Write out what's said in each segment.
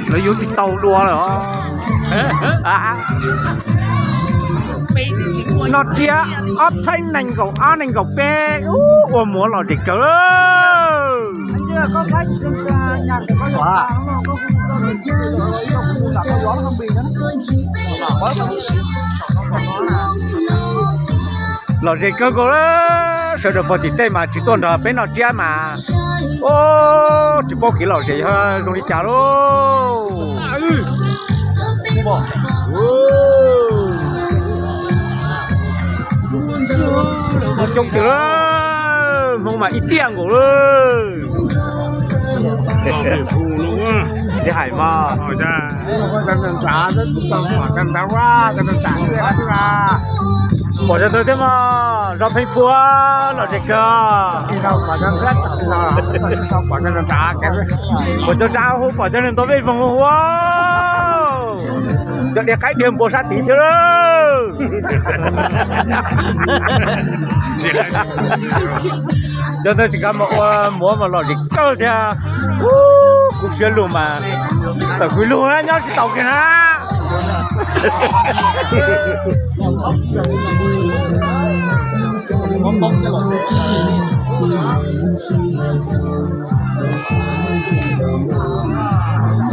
Lawv yuav tsis tau dua lawm os. Noj tsiab ob txhiab nees nkaum ob nees nkaum peb, ua muav lom zem kawg. Lom zem kawg nkaus, sawv daws pog tim tej mas tsis tuaj nrog peb noj tsiab mas, o, tsis paub kev lom zem yog zoo li cas lauj. Coob tiag, Hmoob mas ib tiaj nkaus lawm. Tsis hais mas. Pom cov ntawd thiab mas zov pheej pua, lom zem kawg. Pom cov nrad hu pom cov neeg ntau vej voog ua, cov diav qaib diav npua sab tid thiab. Cov ntawd tsis kav mas ua muav mas lom zem kawg thiab. Kuv siab lug mas tawm kwv lug nyob tsis taus kiag na.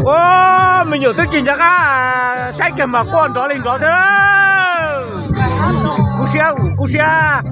Ua, me nyuam twb tsis nco qab saib kiag mas quaj nrov li nrov thiab. Kub siab, kub siab.